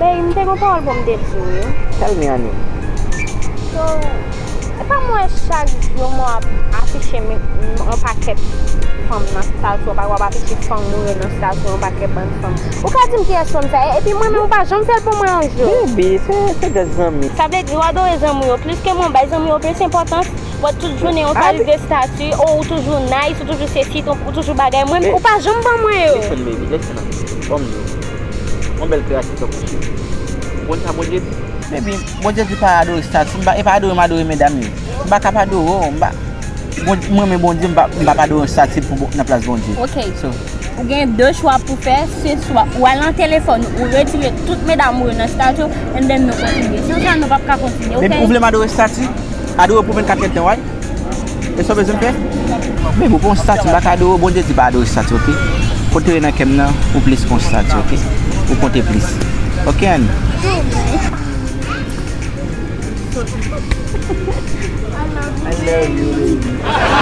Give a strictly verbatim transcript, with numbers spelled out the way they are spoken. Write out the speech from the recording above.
Ey, m te gen yon pawòl pou m te di w, wi. Tell me, honey. So, e pa m wè chak jou mwen ap afiche m, m, yon pakèt fanm nan statut, w ap afiche fanm ou yo nan statut, yon pakèt bann fanm. Ou ka di m kiyès fanm sa ye, epi mwen menm ou pa janm fè l pou mwen yon jou. Baby, se, se just zanmi. Sa vle di w adore zanmi w yo plis ke mwen, bay zanmi w yo plis enpòtans. Mwen tout jounen yon sa rive statut, oh, ou toujou nice, ou toujou sesi, ou toujou bagay. Mwen, ou pa janm ban mwen yo. Listen, baby, listen up. Bon, yon bèl kreyati tankou w. Ou konn sa Bondye di? Baby, Bondye di pa adore statut, m pa, e pa adore m adore medam yo. M pa ka pa adore w, m pa, Bondye, mwen renmen Bondye, m pa, m pa, pa adore yon statut pou, nan plas Bondye. Ok. So, ou gen de chwa pou fè, se swa ou al nan telefòn, ou retire tout medam ou yo nan statut, and then nou kontinye. San sa, nou p ap ka kontinye, ok? Baby, ou vle m adore statut? Adore pou vennkat èdtan, wi. E sa w bezwen m fè? Baby, ou pa yon statut, m pa ka adore w, Bondye di pa adore statut, ok? Kote w ye nan kè m nan, ou plis ke yon statut, ok? Ou konte plis. Ok, honey? I love you, baby.